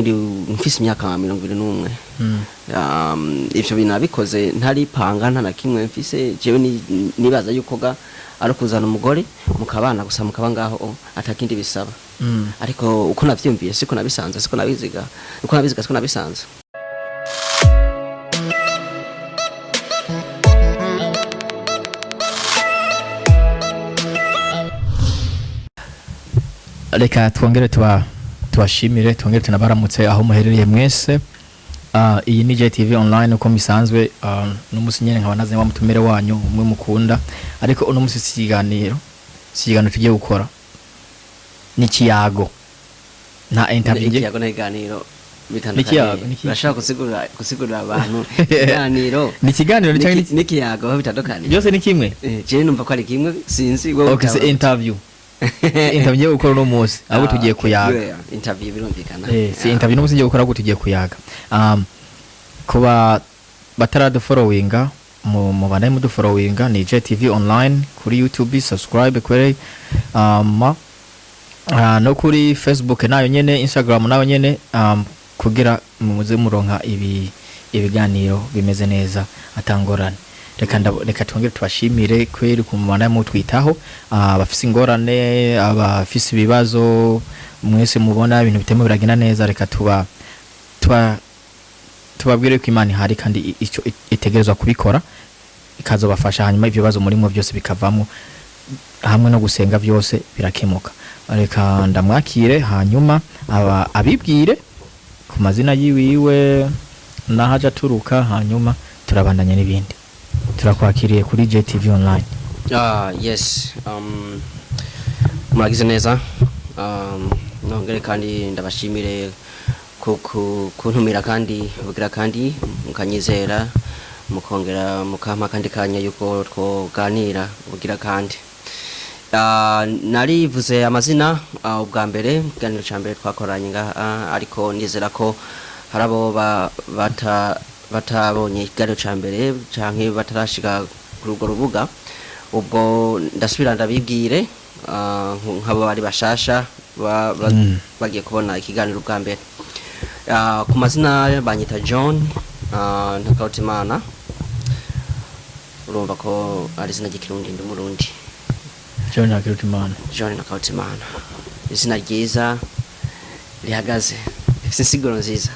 Ndi mfise imyaka 21. Ivyo bintu nabikoze ntaripanga, nta na kimwe mfise. Jewe nibaza yuko ga ari ukuzana umugore mukabana gusa, mukaba ngaho, atakindi bisaba. Ariko uko navyiyumviye siko nabisanze, siko nabiziga, uko nabiziga siko nabisanze. Reka twongere tubashimire, twongere tunabaramutse aho muherereye mwese. Iyi ni JTV Online uko misanzwe. N'umunsi nyene nkaba nazanye wa mutumire wanyu umwe mukunda, ariko uno munsi si ikiganiro tugiye gukora, ni ikiyago, nta interview Ikiyago n'ikiganiro bitandukanye. N'ikiyago, Urashobora gusigurira abantu ikiganiro Ni ikiganiro canke n'ikiyago aho bitandukanye? Byose ni kimwe. Jewe numva ko ari kimwe, sinzi wowe. Okay, si interview ngiye gukora uno munsi, ahubwo tugiye kuyaga. Yeah, interview birumvikana. Si interview n'umunsi ngiye gukora, ahubwo tugiye kuyaga. Kuba bataradufollowinga, mu bandaye mudufollowinga, ni JTV Online kuri YouTube, subscribe kuri no kuri Facebook nayo nyene, Instagram nayo nyene, kugira muze muronka ibiganiro bimeze neza atangorane. Reka twongere tubashimire kweri ku mubandanye mutwitaho, abafise ingorane, abafise ibibazo, mwese mubona ibintu bitemo biragenda neza. Reka tuba tuba tubabwire ko Imana ihari kandi ico itegerezwa kubikora ikazobafasha, hanyuma ivyo bibazo murimo byose bikavamo, hamwe no gusenga byose birakemuka. Reka ndamwakire, hanyuma aba abibwire ku mazina yiwiwe n'aho aja aturuka, hanyuma turabandanya n'ibindi. Turakwakiriye kuri JTV Online. Ah, yes. Muragize neza. Nongere kandi ndabashimire kuntumira kandi bugira kandi mukanyizera, mukongera mukampa kandi kanya yuko twoganira bugira kandi. Narivuze amazina ubwa mbere mu kiganiro ca mbere twakoranye ngaha, ariko nizera ko hari abo batabonye ikiganiro ca mbere canke batarashika kuri urwo rubuga. Ubwo ndasubira ndabibwire, nk'abo bari bashasha bagiye kubona ikiganiro ubwa mbere. Ku mazina banyita John Ntakarutimana. Urumva ko ari izina ry'Ikirundi, ndi Umurundi. John Ntakirutimana. John Ntakarutimana, izina ryiza rihagaze, rifite insiguro nziza,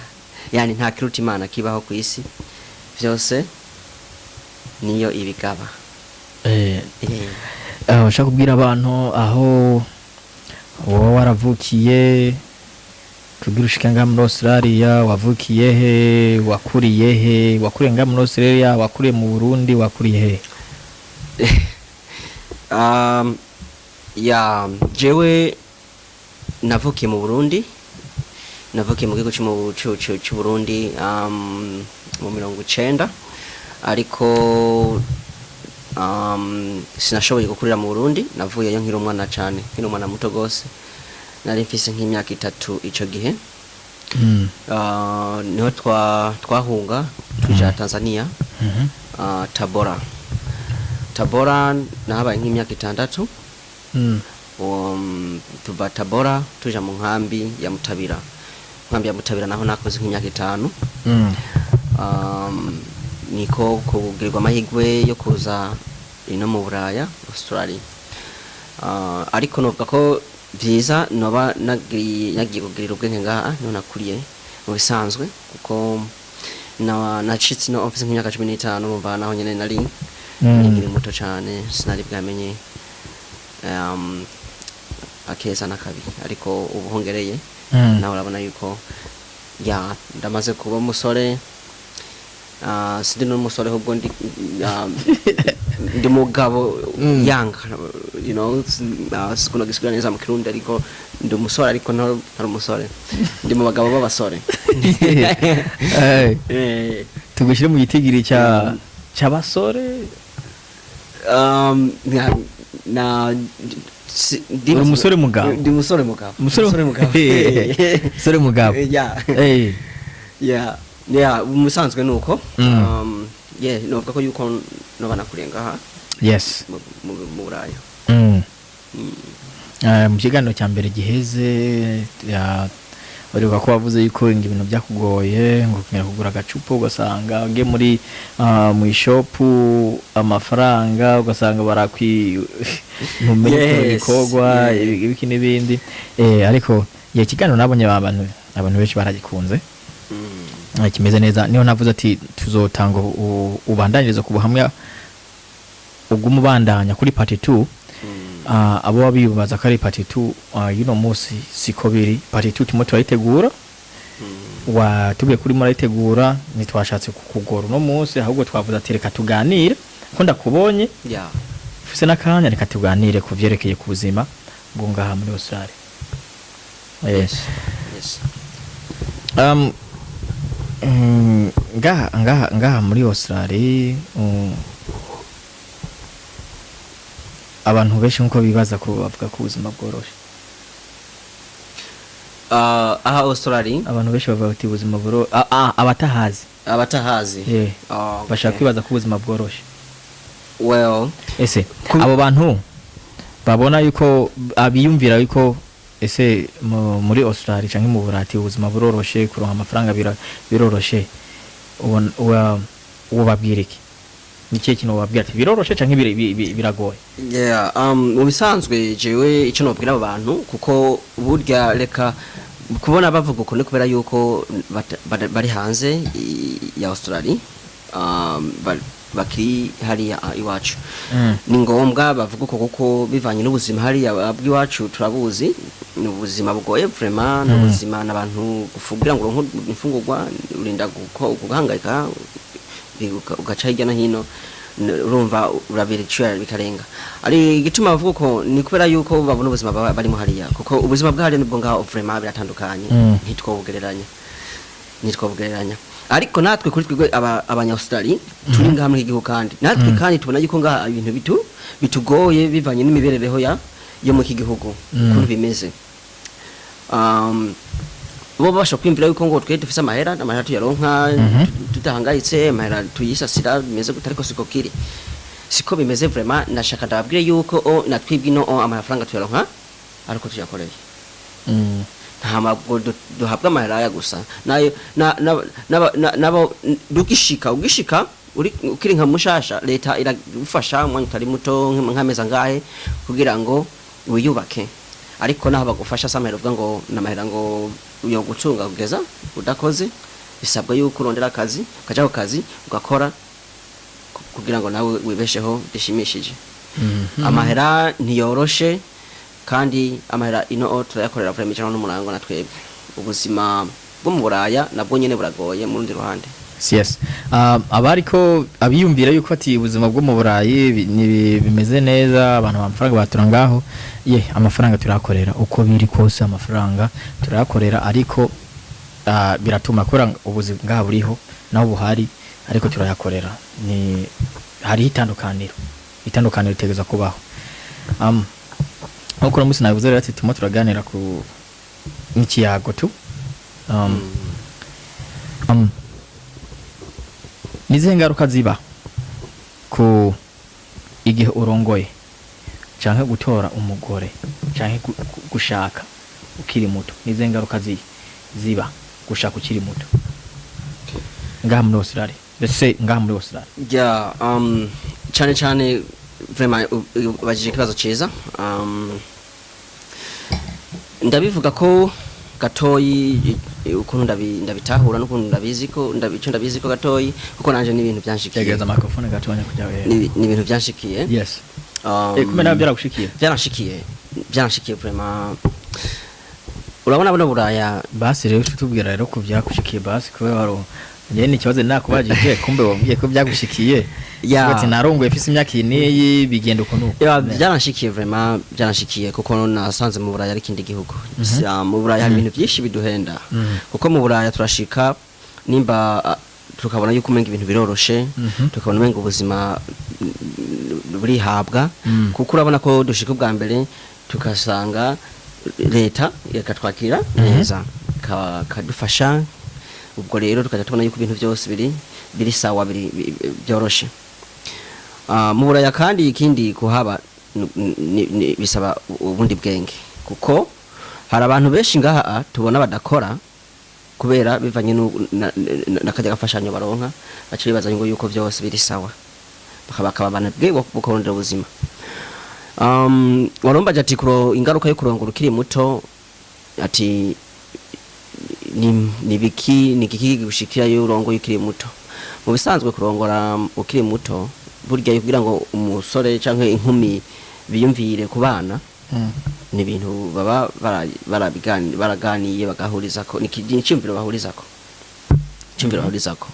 yani nta kirutimana kibaho ku isi, vyose niyo ibigaba. Ushaka kubwira abantu aho wowe waravukiye kugira ushike ngaha muri Australia? Wavukiye he? Wakuriye he? Wakuriye ngaha muri Australia, wakuriye mu Burundi, wakuriye he? Ya, jewe navukiye mu Burundi, navukiye mu gihugu c'u Burundi mu 90, ariko sinashoboye gukurira mu Burundi. Navuyeyo nkiri umwana cane, nkiri umwana muto gose, nari mfise nk'imyaka 3 ico gihe. Niho twahunga tuja Tanzania, Tabora. Tabora nahabaye nk'imyaka 6. Tuva Tabora tuja mu nkambi ya Mutabira. Nkambi ya Mutabira naho nakoze nk'imyaka 5. Niko kugirirwa amahirwe yo kuza ino mu Buraya, Australia. Ariko novuga ko vyiza noba nagiye kugirira ubwenge ngaha, niho nakuriye mu bisanzwe, kuko nacitse ino mfise nk'imyaka 15. Urumva naho nyene nari nkiri muto cane, sinari bwamenye akeza n'akabi, ariko ubu hongereye nawe urabona yuko ya ndamaze kuba umusore. Sindi n'umusore, ahubwo ndi mugabo yanga, sikunda gisigura neza mu Kirundi, ariko ndi umusore, ariko ntari umusore, ndi mu bagabo b'abasore. Tugushyire mu gitigiri ca c'abasore? Na ndi Uri umusore mugabo? Ndi umusore mugabo. Umusore mugabo. Umusore mugabo. Yeah, umusanzwe nuko yeah, novuga ko yuko noba nakuriye ngaha mu Buraya. Mu kiganiro cya mbere giheze ya Uribuka ko wavuze yuko ngo ibintu byakugoye, ngo ukenera kugura agacupa, ugasanga ugiye muri mu ishopu amafaranga ugasanga barakwi ntumenye ukuntu bikorwa, ibiki n'ibindi. Ariko igihe kiganiro nabonye abantu benshi baragikunze. Kimeze neza. Niho navuze ati tuzotanga ubandanirizo ku buhamya uguma ubandanya kuri part 2. Abo babibaza ko ari part 2 y'uno munsi, siko biri. Part 2 turimo turayitegura. Watubwiye kuri murayitegura, ntitwashatse kukugora uno munsi, ahubwo twavuze ati reka tuganire ko ndakubonye ufise n'akanya, reka tuganire ku vyerekeye ku buzima bwo ngaha muri Australia. Yes. Ngaha muri Australia, abantu benshi nkuko bibaza ko bavuga ko ubuzima bworoshe. Aha Australia? Abantu benshi bavuga bati ubuzima buro abatahazi. Abatahazi. Oh, okay. Bashaka kwibaza ko ubuzima bworoshe. Well, ese abo bantu babona yuko abiyumvira yuko ese muri Australia canke mu Burati ubuzima buroroshe, kuronka amafaranga biroroshe, ubabwira iki? Ni ikihe kintu wababwira ati biroroshe canke biragoye? Yeah, mu bisanzwe jewe icyo nobwira abo bantu, kuko burya reka kubona bavuga uko ni kubera yuko bari hanze ya Australia, bakiri hariya iwacu. Ni ngombwa bavuga uko kuko bivanye n'ubuzima hariya bw'iwacu turabuzi, ni ubuzima bugoye vraiment, ni ubuzima n'abantu kugira ngo uronke imfungurwa urinda guhangayika, ugaca hirya no hino, urumva urabira icyuya bikarenga. Ari igituma bavuga uko ni kubera yuko babona ubuzima barimo hariya, kuko ubuzima bwa hariya nibwo ngaho vraiment biratandukanye. Ntitwobugereranya. Ariko natwe kuri twebwe abanya-Australia turi ngaha muri iki gihugu, kandi natwe kandi tubona yuko ngaha ibintu bitugoye bivanye n'imibereho yo mu iki gihugu ukuntu bimeze. Bo babasha kwiyumvira yuko ngo twe dufise amahera tuyaronka tudahangayitse, amahera tuyisasira, bimeze gute, ariko siko kiri, siko bimeze vraiment. Ndashaka ndababwire yuko natwibwe ino amafaranga tuyaronka ariko tuyakoreye. Ntabwo duhabwa amahera aya gusa nayo nabo ugishika uri ukiri nka mushasha, leta iragufasha umwanya utari muto nk'amezi angahe kugira ngo wiyubake. Ariko naho bagufasha si amahera uvuga ngo ni amahera ngo yo gutunga kugeza udakoze. Bisabwa yuko urondera akazi, ukaja ku kazi ugakora kugira ngo nawe wibesheho bishimishije. Amahera ntiyoroshe, kandi amahera ino turayakorera vraiment ijana n'umurango. Na twebwe ubuzima bwo mu Buraya nabwo nyene buragoye mu rundi ruhande. Yes. Abariko abiyumvira yuko ati ubuzima bwo mu Burayi bimeze neza, abantu amafaranga batura ngaho, ye amafaranga turakorera uko biri kose, amafaranga turayakorera, ariko biratuma kubera ubuzima ngaha buriho naho buhari, ariko turayakorera. Ni hariho itandukaniro ritegerezwa kubaho. Nkuko uno munsi nabivuze rero, ati turimo turaganira ku n'ikiyago tu nizihe ngaruka ziba ku igihe urongoye canke gutora umugore canke gushaka ukiri muto? Nizihe ngaruka ziba gushaka ukiri muto ngaha muri Australia, ndetse ngaha muri Australia? Yeah, cyane cyane vraiment ubajije ikibazo ciza. Ndabivuga ko gatoyi ukuntu ndabitahura n'ukuntu ndabizi ko ico ndabizi ko gatoyi, kuko nanje n'ibintu byanshikiye. Yegereza microphone gatonya kugira Ni ibintu byanshikiye. Yes. Kumbe nawe byaragushikiye? Byaranshyikiye vraiment. Urabona buno Buraya. Basi rero tutubwira rero ku byagushikiye, basi kubera waro njye ni ikibazo nakubajije, kumbe wambwiye ko byagushikiye. Uvuga ati narongoye mfise imyaka iyi n'iyi, bigenda uko nuko. Ya, byaranshikiye vraiment, byaranshikiye kuko nasanze mu Buraya ari ikindi gihugu. Mu Buraya hari ibintu byinshi biduhenda, kuko mu Buraya turashika nimba tukabona yuko umenga ibintu biroroshe, tukabona umenga ubuzima burihabwa, kuko urabona ko dushika ubwa mbere tugasanga leta ikatwakira neza, ikadufasha. Ubwo rero tukajya tubona yuko ibintu byose biri sawa, biri byoroshe. Mu Buraya kandi ikindi kuhaba bisaba ubundi bwenge, kuko Hari abantu benshi ngaha tubona badakora kubera bivanye n'akarya gafashanyo baronka, baca bibaza ngo yuko vyose biri sawa, bakaba banebwe bukorondera ubuzima. Warumbaje ati kuro ingaruka yo kurongora ukiri muto, ati ni biki, ni iki gushikira iyo urongoye ukiri muto? Mu bisanzwe kurongora ukiri muto, burya kugira ngo umusore canke inkumi biyumvire ku bana, ni ibintu baba baraganiye bagahurizako, ni iciyumviro bahurizako, iciyumviro bahurizako.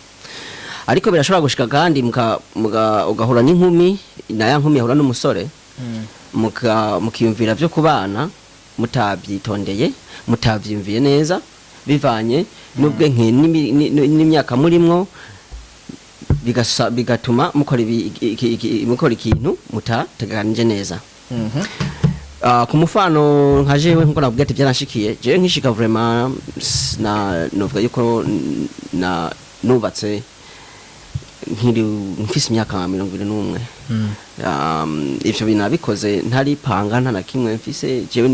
Ariko birashobora gushika kandi ugahura n'inkumi na ya nkumi yahura n'umusore, mukiyumvira byo kubana mutabyitondeye, mutabyiyumviye neza, bivanye n'ubwenge n'imyaka murimwo, bigatuma mukora mukora ikintu mutateganije neza. Ku mufano nka jewe, nkuko nabwiye ati byaranshikiye jewe nkishika, vraiment na novuga yuko na nubatse nkiri mfise imyaka 21. Ivyo bintu nabikoze ntaripanga, nta na kimwe mfise. Jewe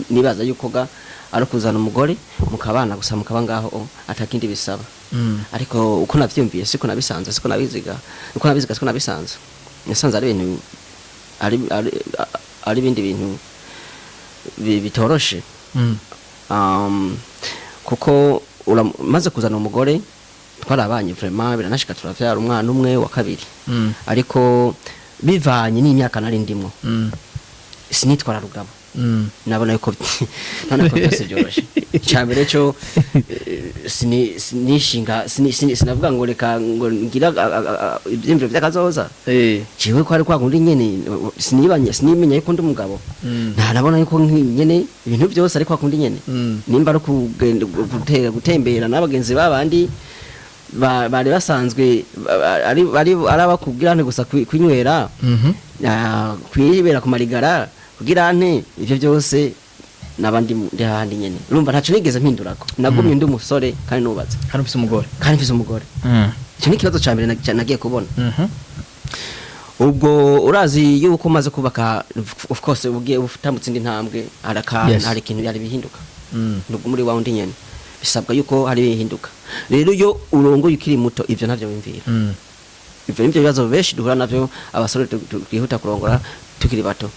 nibaza yuko ga ari ukuzana umugore mukabana gusa, mukaba ngaho, atakindi bisaba. Ariko uko navyumviye siko nabisanze, siko nabiziga, uko nabiziga siko nabisanze. Nasanze ari ibintu ari ibindi bintu bitoroshe. Kuko maze kuzana umugore twarabanye, vraiment biranashika turavyara umwana umwe wa kabiri. Ariko bivanye n'imyaka nari ndimwo, sinitwara rugabo. Nabona ko byose byoroshe. Icambere cyo sinishinga, sinavuga ngo reka ngo ngira ivyiyumviro vy'akazoza. Jewe ko ari kwa kundi nyene, sinibanye, sinimenya yuko ndi umugabo. Nta nabona yuko nyene ibintu byose ari kwa kundi nyene. Nimba ari kugenda gutembera n'abagenzi babandi bari basanzwe ari abakubwira nte gusa kwinywera, kwibera ku marigara, kugira nte, ivyo byose nabandi ndi hahandi nyene. Urumva ntaco nigeze mpindurako, nagumye ndi umusore kandi nubatse. Kandi ufise umugore. Kandi mfise umugore. Icyo ni ikibazo ca mbere nagiye kubona. Ubwo urazi yuko umaze kubaka, of course ugiye utambutse indi ntambwe, hari akantu, hari ikintu yari bihinduka. Nubwo muri wa wundi nyene bisabwa yuko hari bihinduka. Rero iyo urongoye ukiri muto, ivyo ntavyo wimvira. Ivyo nivyo bibazo benshi duhura navyo, abasore twihuta kurongora tukiri bato,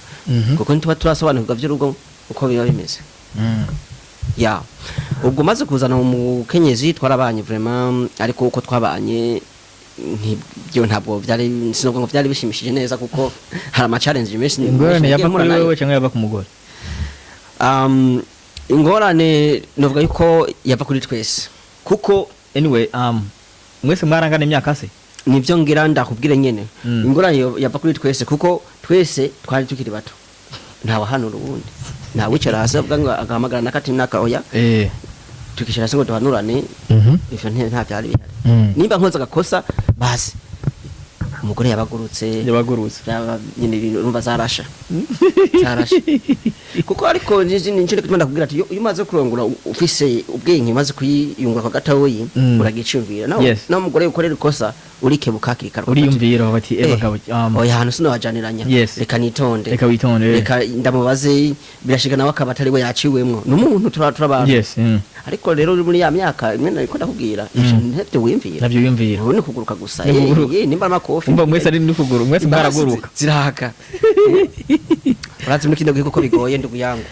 kuko ntituba turasobanukirwa vy'urugo uko biba bimeze. Ya, ubwo maze kuzana umukenyezi twarabanye vraiment, ariko uko twabanye ntibyo, ntabwo byari, sinubwo ngo byari bishimishije neza, kuko hari ama challenge menshi Ingorane menshi yava nagiye mpura kuri nayo. wewe cyangwa yava ku mugore? Ingorane novuga yuko yava kuri twese. Kuko anyway, mwese mwarangana imyaka se? Nivyo ngira ndakubwire nyene. Ingorane yava kuri twese, kuko twese twari tukiri bato, ntawahanura uwundi, ntawicara hasi avuga ngo agahamagara nakati naka, oya. Tukicara hasi ngo duhanurane, ivyo nta vyari bihari. Nimba nkoze agakosa, basi umugore yabagurutse. Yabagurutse. Byaba nyine ibintu urumva zarasha zarasha, kuko ariko nico ndiko ndakubwira ati iyo umaze kurongora ufise ubwenge, umaze kuyiyungura kwa gatoyi, uragiciyumvira nawe. Nawe umugore ukorera ikosa, urikebuka hakiri kare. Uriyumvira bati bagabo, oya, hantu sinohajaniranya. Reka nitonde. Reka witonde. Reka ndamubaze. Birashika nawe akaba atari we yaciwemwo, n'umuntu turabantu. Ariko rero uri muri ya myaka imwe nariko ndakubwira, ivyo ntavyo wiyumvira. Navyo wiyumvira. Ubu ni kuguruka gusa. Ni kuguruka. Nimba amakofi. Umva, mwese ari n'ukuguru, mwese mwaraguruka. Zirahaka. Urazi muri kino gihe kuko bigoye, ndugu yangu.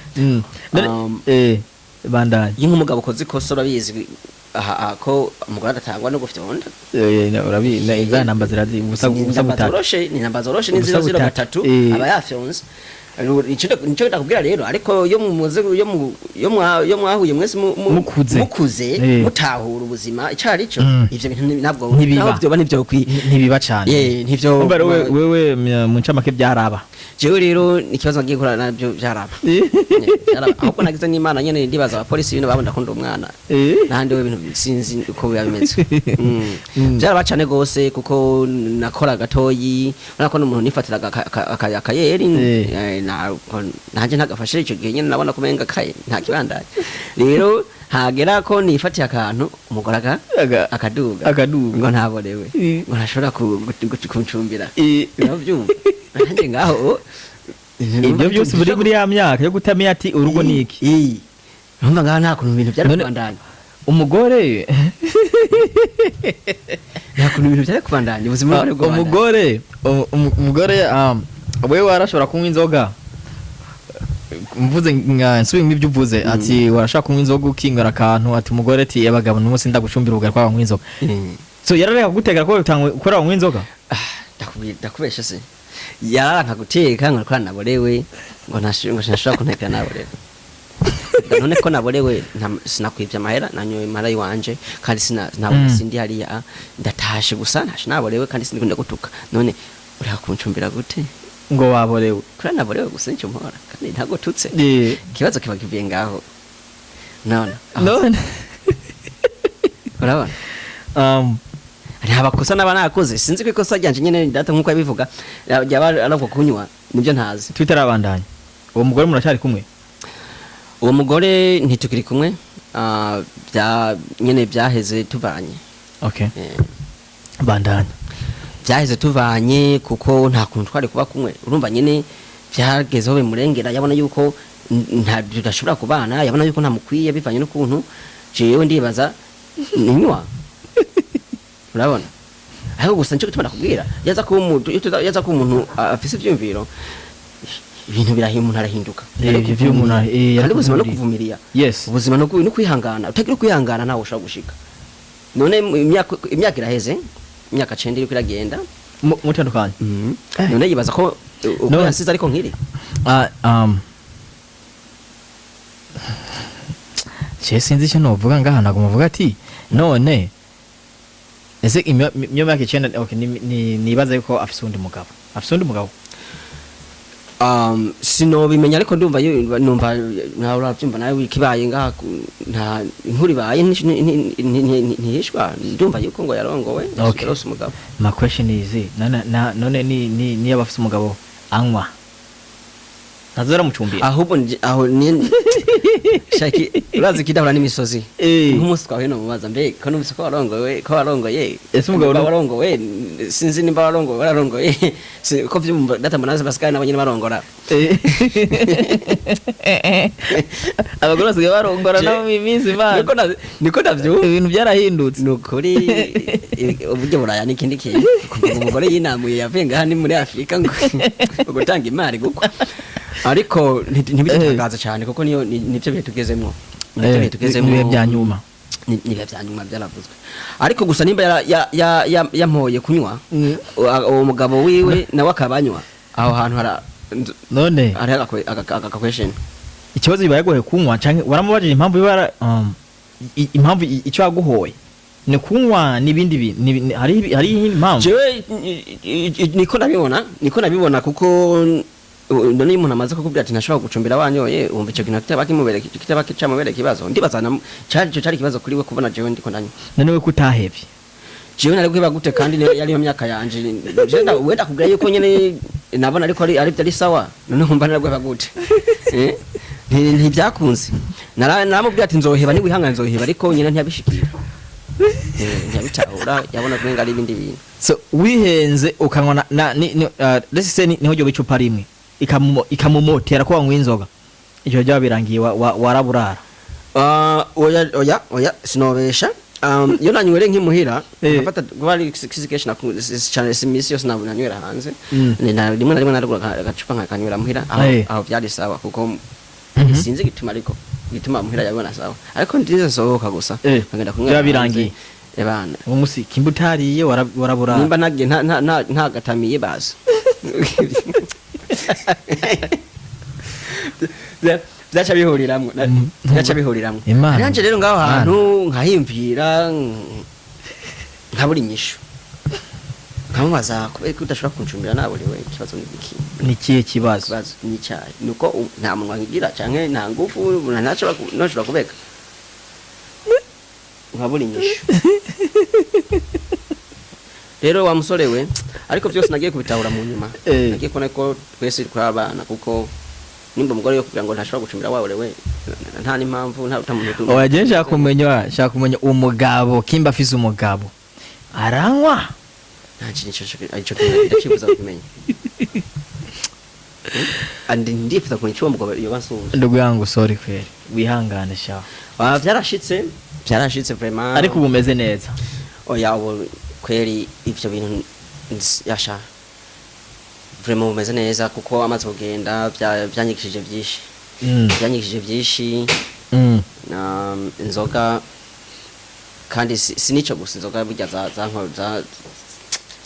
Bandanye. Iyo nk'umugabo ukoze ikosa, urabizi aha ko umugore adatangwa no gufyonda. Urabi na iza namba zirazi ubusa Ni ubusa namba butatu. zoroshe, ni namba zoroshe, ni Ubusa zero zero butatu. gatatu. Aba yafyonze. Nico ndakubwira rero. Ariko iyo mumaze, iyo mwahuye mwese Mukuze. mukuze, mutahura ubuzima ico ari cyo, ivyo bintu ntabwo Ntibiba. naho vyoba ntivyo kwi Ntibiba cane. Ntivyo. Umva rero, wewe mu ncamake byaraba. Jewe rero ikibazo ngiye guhura nabyo byaraba. Byaraba. Ahubwo nagize n'Imana nyene, ndibaza abapolisi bino babona ko ndi umwana. N'ahandi we ibintu sinzi uko biba bimeze. Byaraba cane gose, kuko nakora gatoyi, urabona ko n'umuntu nifatiraga akayeri. Nanje ntagafashe ico gihe nyene, nabona kumenga kaye nta kibandanye. Rero hagera ko nifatiye akantu, umugore akaduga. Akaduga. Ngo ntaborewe, ngo ntashobora kuncumbira. Uravyumva nanjye ngaho. Ibyo byose buri muri ya myaka yo kutamenya ati urugo ni iki. Urumva ngaha nta kuntu ibintu byari None- kubandanya. Umugore. Nta kuntu ibintu byari kubandanya, ubuzima bwari bwobandanya. Umugore, wewe warashobora kunywa inzoga, mvuze nka nsubiyemo ibyo uvuze, ati warashaka kunywa inzoga ukingara akantu, ati umugore ati: "Abagabo n'umunsi ndagucumbira ubugari kwa banywa inzoga." So yarareka kugutekera ko utanywe, kubera wanywa inzoga? Ah, ndakubesha se? Yaranka guteka ngo ko naborewe, ngo ngo sinashobora kuntekera naborewe. None ko naborewe, sinakwivye amahera, nanyoye amahera yiwanje, kandi sina ntabwo sindi hariya, ndatashe gusa, ntashe naborewe kandi sindikunda gutuka. None ureka kuncumbira gute? Ngo waborewe? Kuri naborewe gusa nicyo mpora, kandi ntabwo tutse. Ikibazo kiba kivuye ngaho none None urabona nta bakosa naba nakoze. Sinzi ko ikosa ryanje nyene data nkuko yabivuga ryaba ari uko kunywa, nibyo ntazi. Twitter arabandanya, uwo mugore muracyari kumwe? Uwo mugore ntitukiri kumwe, bya nyene byaheze tuvanye. Bandanya. Byaheze tuvanye kuko nta kuntu twari kuba kumwe. Urumva nyene byagezeho bimurengera, yabona yuko nta tudashobora kubana, yabona yuko ntamukwiye bivanye n'ukuntu jewe ndibaza ninywa, urabona. Ariko gusa nicyo gituma nakubwira, yaza kuba umuntu, iyo yaza kuba umuntu afise ivyumviro, ibintu birahinduka, umuntu arahinduka. Ivyo vy'umuntu Kandi ubuzima no yarakuvumiria. Kuvumiria. Ubuzima no kwihangana. Utagira kwihangana ntawe ushobora gushika. None imyaka iraheze, imyaka 9 iriko iragenda. Mutandukanye. None yibaza ko uko yansize ariko nkiri. Ah, je sinzi icyo novuga ngaha, ntabwo muvuga ati none ese imyo myaka 9, okay, nibaza yuko afise uwundi mugabo, afise uwundi mugabo. Sinobimenya, ariko ndumva numva nawe urabyumva nawe ikibaye ngaha nta inkuru ibaye ntihishwa. Ndumva yuko ngo yarongowe, yarose umugabo. My question is, none none ni niba afise umugabo anywa, ntazora mucumbira? Ahubwo aho ni shaki, urazi kidahura n'imisozi. Nk'umunsi twahuye nomubaza: mbe ko numvise ko warongowe, ko warongoye? Ese umugabo Nimba warongowe, sinzi nimba warongowe, wararongoye. Ko vyumva data mbona Pascal nabo nyene barongora. Abagore basigaye barongora nabo mu minsi imana. Niko ndavyumva. Ibintu byarahindutse. Nukuri uburyo buraya n'ikindi kintu. Kuva umugore yinamuye yavuye ngaha ni muri Afurika ngo gutanga imari gukwa, ariko ntibidutangaza cyane kuko niyo nivyo bihe tugezemwo, nivyo bihe tugezemwo. Ibihe bya nyuma. Ni ibihe bya nyuma byaravuzwe. Ariko gusa nimba yampoye kunywa, uwo mugabo wiwe nawe akabanywa, aho hantu hara None hariho aka question. Ikibazo, bibaye yaguhoye kunywa canke waramubajije impamvu ibara impamvu icyo yaguhoye ni kunywa n'ibindi bintu, hari iyindi mpamvu? Jewe niko nabibona kuko none iyo umuntu amaze kukubwira ati ntashobora gucumbira wanyoye, wumva icyo kintu kitaba kimubereka, kitaba kicamubereka ikibazo. Ndibaza cari ico cari ikibazo kuri we kubona jewe ndiko ndanywa. None we kutahevye? Jewe nari guheba gute kandi niyo yari yo myaka yanje? Jewe wenda kubwira yuko nyene nabona ariko ari byari sawa. None nkumva nari guheba gute? Ntibyakunze. Naramubwira ati nzoheba, niwihangana nzoheba, ariko nyene ntiyabishikira. Ntiyabitahura, yabona kumenga ari ibindi bintu. So wihenze ukanywa na ni let's say niho ryo icupa rimwe ikamumotera ko wanywa inzoga, icyo byaba birangiye, waraburara. Ah, oya, oya, oya, sinobesha. Iyo nanywere nk'imuhira, nkafata kuba ari kisi kenshi cyane, si imisi yose ntabwo nanywera hanze. Rimwe na rimwe naragura agacupa nkakanywera muhira aho. Aho byari sawa kuko sinzi igituma, ariko igituma muhira yabona sawa, ariko ndize nsohoka gusa nkagenda kunywera Byaba birangiye. hanze. Ebana. Uwo musi kimba utariye waraburara. Nimba nagiye ntagatamiye bazi byaca bihuriramwo byaca bihuriramwo. Imana. Nanje rero ngaho hantu nkahimvira, nkabura inyishu, nkamubaza kubera ko udashobora kuncumbira naburiwe, ikibazo ni iki? Ni ikihe kibazo? Ikibazo ni icyayi, nuko nta munwa nkigira canke nta ngufu, ntashobora kubeka, nkabura inyishu. Rero wa musore we, ariko byose nagiye kubitahura mu nyuma. Nagiye kubona ko twese turi abana, kuko nimba umugore yo kugira ngo ntashobora gucumbira wawe we nta n'impamvu, nta utamuntu. Oya, je nshaka kumenya umugabo, kimba afise umugabo aranywa. Nta kintu ico kintu ndacifuza kumenya. Andi ndifuza kumenya ico uwo mugabo yoba ansumvye. Ndugu yangu, sorry kweli, wihangane sha. Ah, vyarashitse, vyarashitse vraiment. Ariko ubu umeze neza? Oya, ubu kweri ivyo bintu yasha vraiment bumeze neza, kuko amaze kugenda vyanyigishije vyinshi. Vyanyigishije vyinshi. Na inzoga kandi si nico gusa, inzoga burya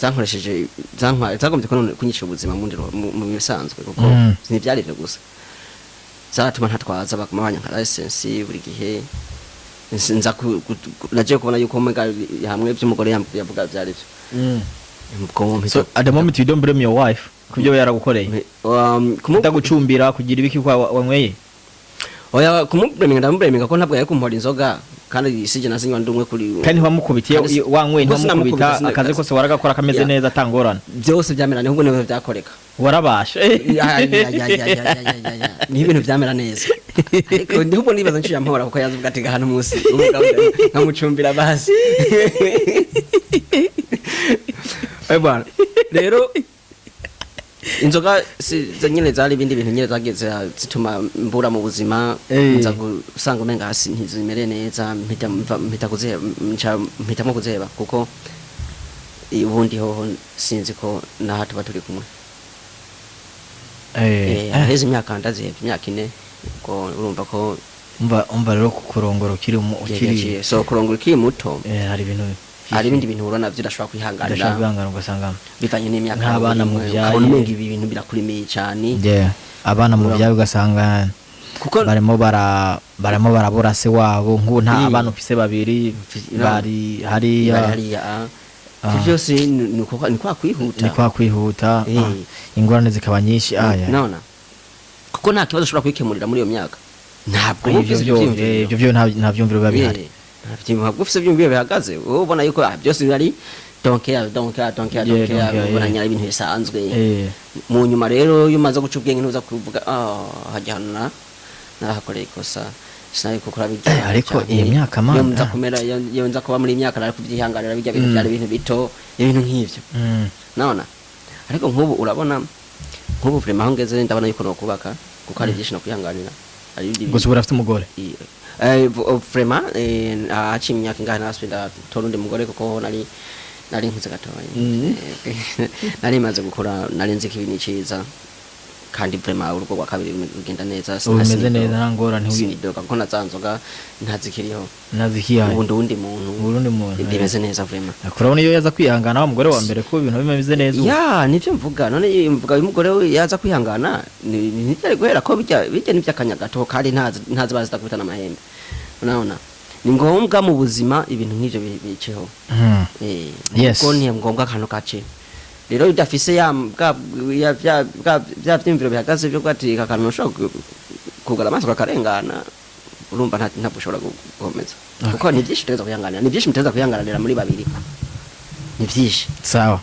zankoresheje zagombye kunyicira ubuzima mu bisanzwe, kuko ntivyari ivyo gusa, zaratuma ntatwaza, baguma banyanka license buri gihe. Nza nagiye kubona yuko umenga hamwe vy'umugore yavuga vyari vyo. Ubwo mpita- So at the moment you don't blame your wife kubyo yaragukoreye? Kutagucumbira, kugira ibiki kwa wanyweye? Oya, kumubleminga ndamubleminga ko ntabwo yari kumpora inzoga, kandi sije nasinywa ndi umwe kuri. Kandi ntiwamukubitiye? Kandi Wanyweye kuko ntiwamukubita? sinamukubita, Akazi kose waragakora kameze Yeah. neza atangorana? Byose byamera nubwo nibyo byakoreka. Warabasha? Ya, ya, ya, ya, ya, ya, ya, ya. Niho ibintu byamera neza, ariko ahubwo nibaza nciye ampora kuko yazuvuga ati gahana umunsi umugabo nkamucumbira basi. Eh bwana, rero inzoga si zo nyene, zari ibindi bintu nyene zagiye zituma mbura mu buzima. Nza gusanga umenga hasi ntizimere neza, mpita kuziheba, mpitamwo kuziheba, kuko ubundi hoho sinzi ko naha tuba turi kumwe. Haraheze imyaka ndazihevye, imyaka 4, ubwo urumva ko Umva rero, kukurongora ukiri ukiri yaciye. So kurongora ukiri muto, hari ibintu hari ibindi bintu uhura navyo udashobora kwihanganira. Udashobora kwihangana, ugasanga bivanye n'imyaka nk'abana yawe, muvyaye. ukabona umenga ibi bintu birakurimiye cane. Yeah, abana muvyaye ugasanga Kuko barimo barabura se wabo, nk'ubu nta abana ufise babiri bari hariya. Bari hariya. Ah. Ivyo byose ni kwa kwihuta. Ni kwa kwihuta. Ingorane zikaba nyinshi aya. Nona kuko nta kibazo ushobora kwikemurira muri iyo myaka, ntabwo uba Ivyo ufise byo ivyiyumviro. Ivyo byo nta vyumviro biba bihari. Ntabwo ufise ivyiyumviro bihagaze, wowe ubona yuko byose bari don't care, don't care, don't care, don't Yeah, don't care, care, ubona yeah. nyara ibintu bisanzwe. Mu nyuma rero iyo umaze guca ubwenge ntuza kuvuga: "Ah, hajya hano narahakoreye ikosa, sinari gukora bijya." Ariko Canke iyo myaka, man, iyo nza kumera, iyo nza kuba muri iyi myaka nari kubyihanganira bijya bintu, byari ibintu bito, ibintu nk'ivyo. Nona ariko nk'ubu urabona, nk'ubu vraiment aho ngeze ndabona yuko nokubaka, kuko hari byinshi no kwihanganira, hari ibindi. Gusa ubu urafite umugore? Vraiment haciye imyaka ingahe nasubiye ndatora undi mugore, kuko nari nkuze gatoya. Nari maze gukura, nari nzi ko ibi ni ciza, kandi vraiment urugo rwa kabiri rugenda neza. Ubu bimeze neza, nta ngorane? Sinidoga kuko na za nzoga ntazikiriho. Ntazikihaye. Ubu ndi uwundi muntu. Urundi muntu. Bimeze neza vraiment. Kurabona iyo yaza kwihangana wa mugore wa mbere, ko ibintu bimeze neza ubu. Ya, nivyo mvuga. None iyo mvuga uyu mugore we yaza kwihangana, ntibyari guhera ko bijya n'iby'akanya gato, kandi ntazi bazidakubita n'amahembe. Urabona ni ngombwa mu buzima ibintu nk'ivyo biceho. Kuko ni ngombwa akantu gace. Rero iyo udafise ya bwa ya bya bwa bya vyiyumviro bihagaze byo kwati aka kantu ushobora kugara amaso kakarengana, urumva ntabwo ushobora gukomeza, kuko ni byinshi utegerezwa kwihanganira, ni byinshi mutegerezwa kwihanganira muri babiri, ni byinshi. Sawa.